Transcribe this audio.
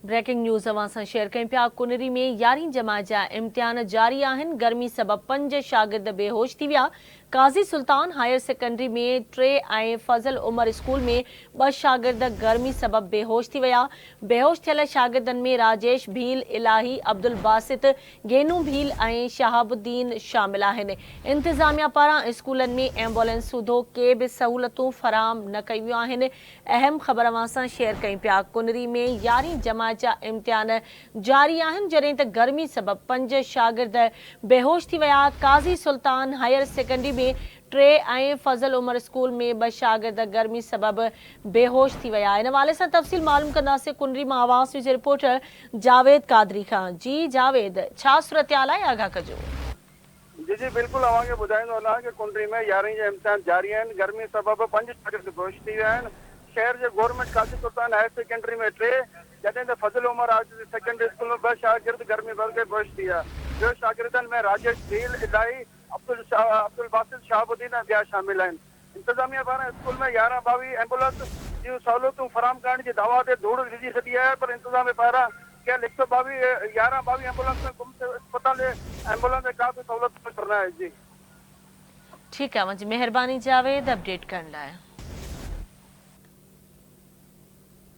Breaking news اوهان سان share ڪيون پيا ڪنري ۾ يارهين جماعت جا امتحان جاري آهن گرمي سبب پنج شاگرد بيهوش ٿي ويا قاضي سلطان هائير سيڪنڊري ۾ ٽي ۽ فضل عمر اسڪول ۾ ٻه شاگرد گرمي سبب بيهوش ٿي ويا بيهوش ٿيل شاگردن ۾ راجيش ڀيل الاهي عبدالباسط گينو ڀيل ۽ شهاب الدين شامل آهن انتظاميا پاران اسڪولن ۾ ايمبولينس سوڌو ڪي به سهولتون فراهم نه ڪيون ويون آهن اهم خبر اوهان سان شيئر ڪيون پيا ڪنري ۾ يارهين جماعت جا امتحان جاري آهن جڏهن ته گرمي سبب پنج شاگرد بيهوش ٿي ويا قاضي سلطان هائير سيڪنڊري ۾ ٽي ۽ فضل عمر اسڪول ۾ ٻه شاگرد گرمي سبب بيهوش ٿي ويا ان حوالي سان تفصيل معلوم ڪنداسين ڪنري مان آواز نيوز جي رپورٽر جاويد قادري کان جي جاويد ڇا صورتحال آهي آگاهه ڪجو. جي جي بلڪل اوهان کي ٻڌائيندو هلان ڪه ڪنري ۾ يارهين جا امتحان جاري آهن گرمي سبب پنج شاگرد بيهوش ٿي ويا آهن شهر جي government Qazi Sultan higher secondary ۾ ٽي جڏهن ته فضل عمر هائير سيڪنڊري اسڪول ۾ ٻه شاگرد گرمي ڀرڳي بيهوش ٿي ويا بيهوش شاگردن ۾ راجيش ڀيل الاهي عبدالباسط شهاب الدين ۽ ٻيا شامل آهن انتظاميا پاران اسڪول ۾ 11 22 ايمبولنس جون سهولتون فراهم ڪرڻ جي دعويٰ تي ڌوڙ وجهي ڇڏي آهي پر انتظاميا پاران ڪيل هڪ سئو ٻاويهه 11 22 ايمبولنس ۾ گم ٿيل اسپتال جي ايمبولنس ۾ ڪا به سهولت ميسر نه آهي جي. ٺيڪ آهي اوهان جي مهرباني جاويد اپڊيٽ ڪرڻ لاء.